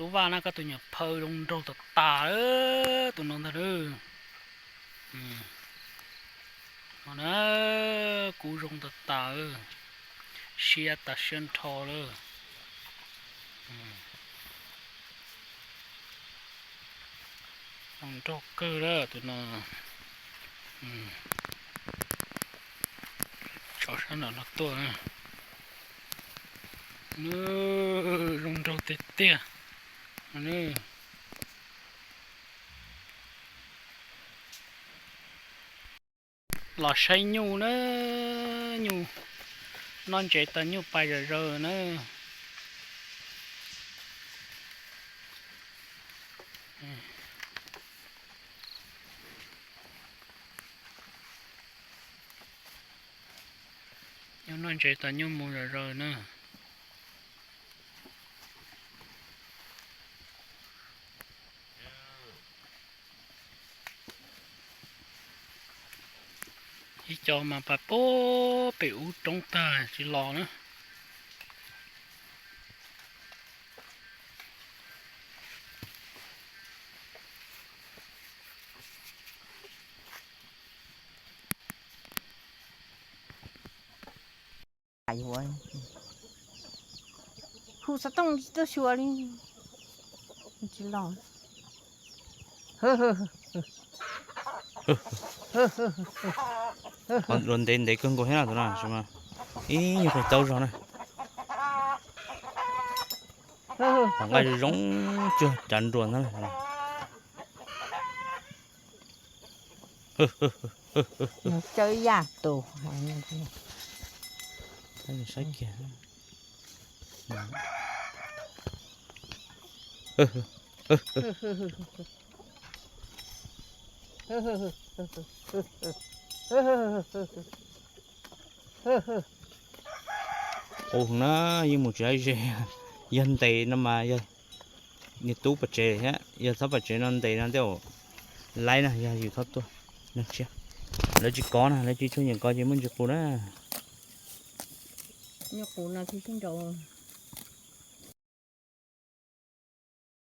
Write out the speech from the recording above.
Tub Vaj na, koj tus nyuam phawj zoo nraug tas tas lawm, tus no ntag lawm. No na, kub zoo tas tas, siab tas siab nrho lawm. Zoo nraug kawg lawm tus no. Tso sab nram no tuaj na. Zoo nraug tiag tiag. Los saib nyuj na, nyuj noj ntses tas nyuj pais zom zaws na. Nyuj noj ntses tas nyuj mus zom zaws na. Ib co mas pais puag pem ub roob tag tsis los na. Hu xov tooj tsis tuaj xyuas li. Tsis los. Luag ntev ntev kawg nkaus thiab na tus no, ib nyuag pes taub zog na. Nqaij zoo zoo cuag cav nruas ntag. Cawb yaj tus. Saib kiag. Qus na, yeej mus tsis laib ze. Yog ntes no mas yog niag tub pam tsev thiab, yog txhob pam tsev no ntes no tej zaum laib na, yog yus txhob tuaj. Neeg tshiab lawv tsis kov na, lawv tsis tshua nyiam kov ces muaj ntsis qus na. Nyuj qus no thiaj sib nraus.